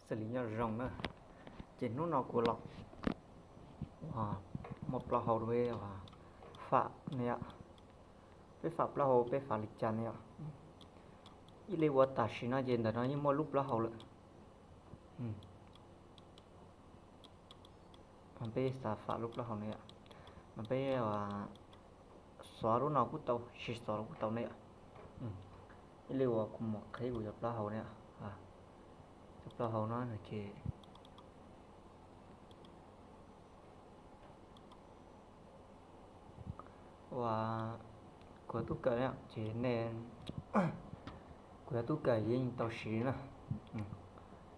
Xws li nyob zoo na, ces hnub no kuv los uas muaj plaub hau rau peb uas fam ne yom. Peb fam plaub hau peb fam li cas ne yom. Ib li uas tam sim no ces ntawm no yeej muaj lub plaub hau lawm. Peb xav fam lub plaub hau ne yom, mas peb xov lub no kuj tau, tsis xov los kuj tau ne yom. Ib li uas kuv mus qhib kuv cov plaub hau ne, cov plaub hau no ces uas kuv yog tub kawm ne, ces nej, kuv yog tub kawm yeej tau siv na.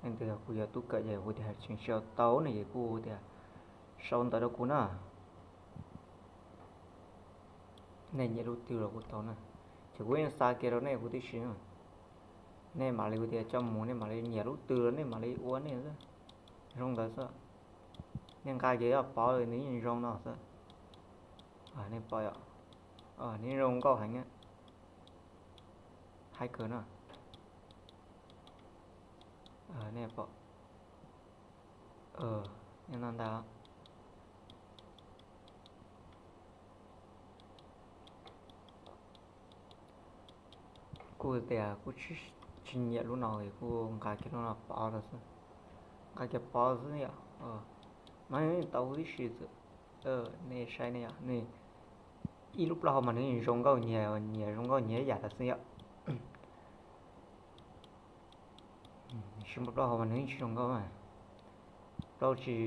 Leej twg yog kuv yog tub kawm ces kuv tias tseem tsis tau ne ces kuj tias sau ntawv rau kuv na. Nej nyiam lub twg los kuj tau na, ces kuv yeej xa kiag rau nej kuv tib si na. Nej mam li kuv tias coj mus nej mam li nyiam lub twg los nej mam li ua nej xwb. Zoo ntawd xwb. Nej nqa kiag pov nws yeej zoo no xwb. Nej pom, nws zoo nkauj heev, haib kawg no. Nej pom, no ntag. Kuj tias kuj tsis nyiam lub no es kuj nqa kiag lub no pov rau xwb. Nqa kiag pov xwb yom. Mas nws tau huv tib si xwb. Nej saib ne yom, nws ib lub plaub hau mas nws zoo nkauj, nyias nyias zoo nkauj nyias yam lawm xwb yom. Tsis muaj plaub hau mas nws yeej tsis zoo nkauj. Plaub tsis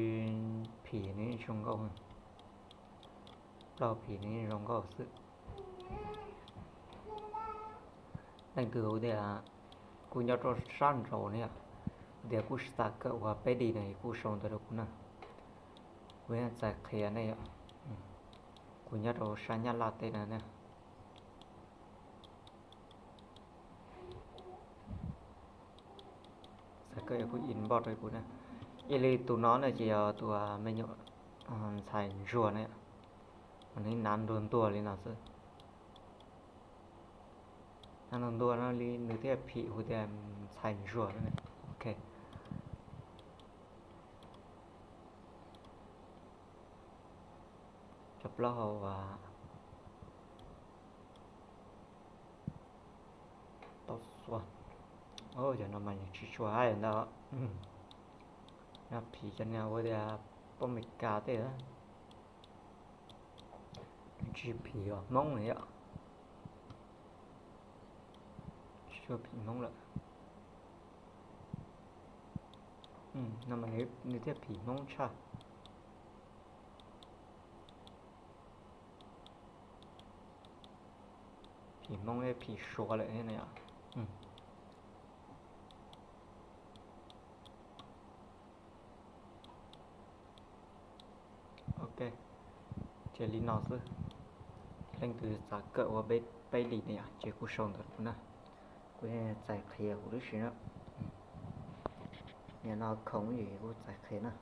phim nws yeej tsis zoo nkauj. Plaub hau phim nws yeej zoo nkauj xwb. Leej twg hu tias kuv nyob rau sab nraud ne yom, hu tias kuj xav kawm ua peb D no kuj sau ntawv rau kuv na. Kuv yeej txais qhia nej yom. Kuv nyob rau sab Nyab Laj teb no na. Xav kawm kuj inbox rau kuv na. Ib li tus no na ces yog tus me nyuam ntxhais ntsuag na, mas nws hnav ntuag ntuag li no xwb. Hnav ntuag ntuag no li nws thiaj phim hu tias ntxhais ntsuag. Ok. Cov plaub hau tau xua. Cov no mas tsis tshua haib ntag. Nyob phim cov niag ua tias poj Meskas tej, tsis phim Hmoob na yom. Tsis tshua phim Hmoob lawm. No mas nws thiaj phim Hmoob tshaj. Phim Hmoob thiab phim Suav lawm thiab na yom. Ok, ces li no xwb. Leej twg xav kawm ua peb D ne yom ces kuj sau ntawv rau kuv na. Kuv txais qhia kuv lub si na. Nim no khoom ces kuj txais qhia na.